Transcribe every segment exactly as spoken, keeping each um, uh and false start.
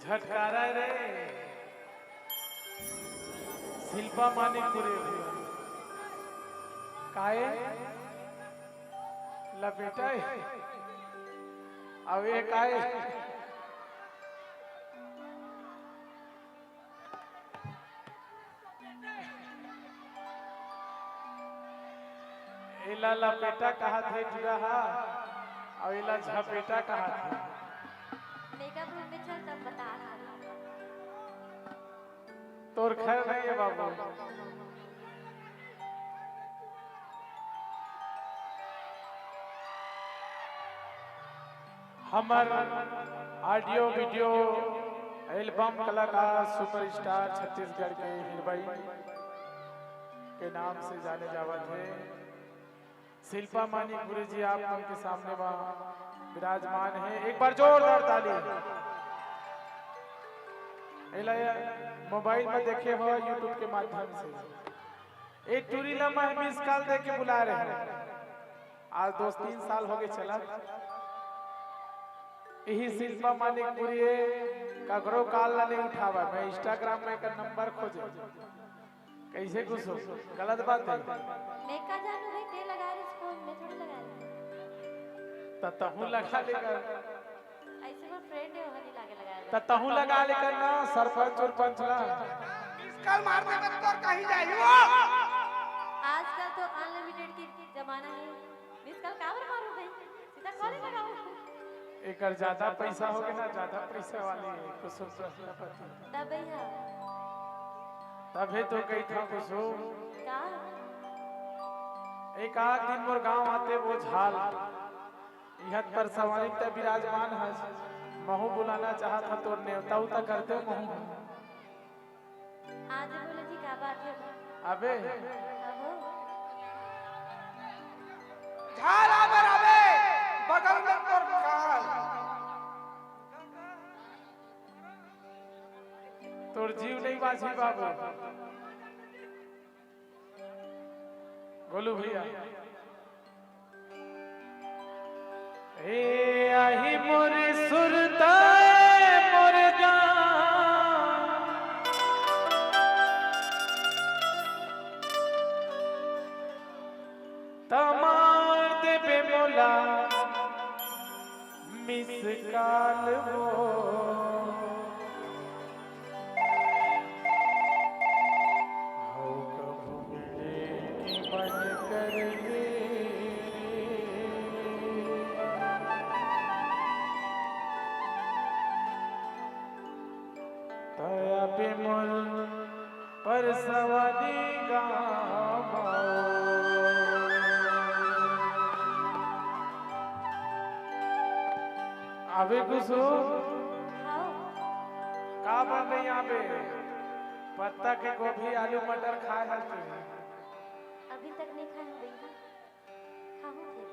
झटकारा रे, शिल्पा मानिकपुरी भैया। काय? लपेटा है? अब ये काय? एला लपेटा कहत हे टुरा हा, अउ एला झपेटा कहत हे। मेकअप रूम में चल, तब बता। तोर खैर नहीं है बाबू। हमर ऑडियो वीडियो एल्बम कलाकार सुपरस्टार छत्तीसगढ़ के हीरोइन के नाम से जाने जावत हे शिल्पा मानिकपुरी जी आप मन के सामने म विराजमान हे। एक बार जोरदार ताली। एला मोबाइल में देखे हो YouTube के माध्यम से। ए टूरी ला मैं मिस कॉल दे के बुला रहे हूँ। आज दो तीन साल हो गए चला। यही शिल्पा मानिकपुरी हे, ककरो कॉल ला नहीं उठावा। मैं Instagram में एकर नंबर खोजे। कैसे कुछ हो? गलत बात है। मैं का जानू भाई, ते लगा रहे फोन, मैं थोड़ी लगा रही। त तहूँ लगा लेकर। ऐसे वो फ्रेंड है, वहाँ नहीं लागे लगा रहे। त तहूँ लगा लेकर ना, सरपंच उरपंच ला। मिस कॉल मार दे तो तोर कहीं जाही वो। आजकल तो अनलिमिटेड के जमाना है। मिस कॉल काबर मारो भाई? सीधा कॉल ही लगाओ। एकर ज्यादा पैसा हो गया ना, ज्यादा पैसा वाली कुसुम प्रजापति। तब भैया। तभे तो कही था कुसुम। का? एक आध दिन मोर गांव आते वो झाल। इहत पर सवारी त विराजमान हस। महू बुलाना चाहत हा तोर नेवता उता करते महू। आज बोले जी, का बात है? अबे। अहो। झाल आबर अबे, बगल में तोर काल। तोर जीव नहीं बाची बाबू। गोलू भैया। ए आही मोर सुरता मोर गाँव, त मार देबे मोला मिस कॉल वो। हव कभू मिले के मन करही। तया पे मोर परसवानी गाँव। अबे कुसुम। हाँ। का बन रही यहाँ पे? पत्ता के गोभी, आलू, मटर खाए हस तू? अभी तक नहीं खाए हूँ भैया, खाऊँ फिर।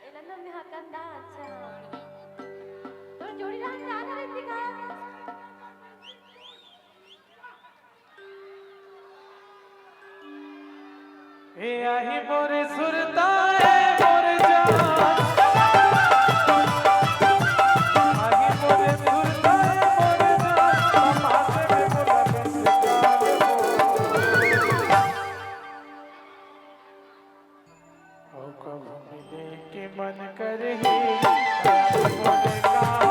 एला ना मैं हा कंदा, अच्छा। तोर जोड़ी रहन जाना रहती का? ए आही मोर सुरता ए मोर जान। आही मोर सुरता ए मोर जान। तमाशे में मोला बेंच काल हो। अउ कभू मिले के मन करही, मोरे गाँव।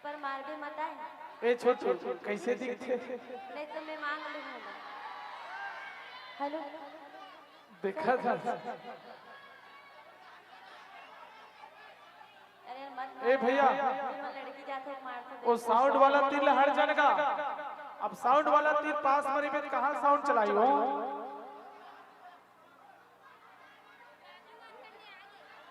पर मारबे मत आए। ए छोटू, कैसे दिखथे? नहीं तो मैं मांग लूंगा। हेलो। देखा था। अरे मत ए भैया, मार, लड़की जात हो, मार तो वो दे। साउंड वाला तीर हर जगह। अब साउंड वाला तीर पास में रहिबे त कहाँ साउंड चलाई हो?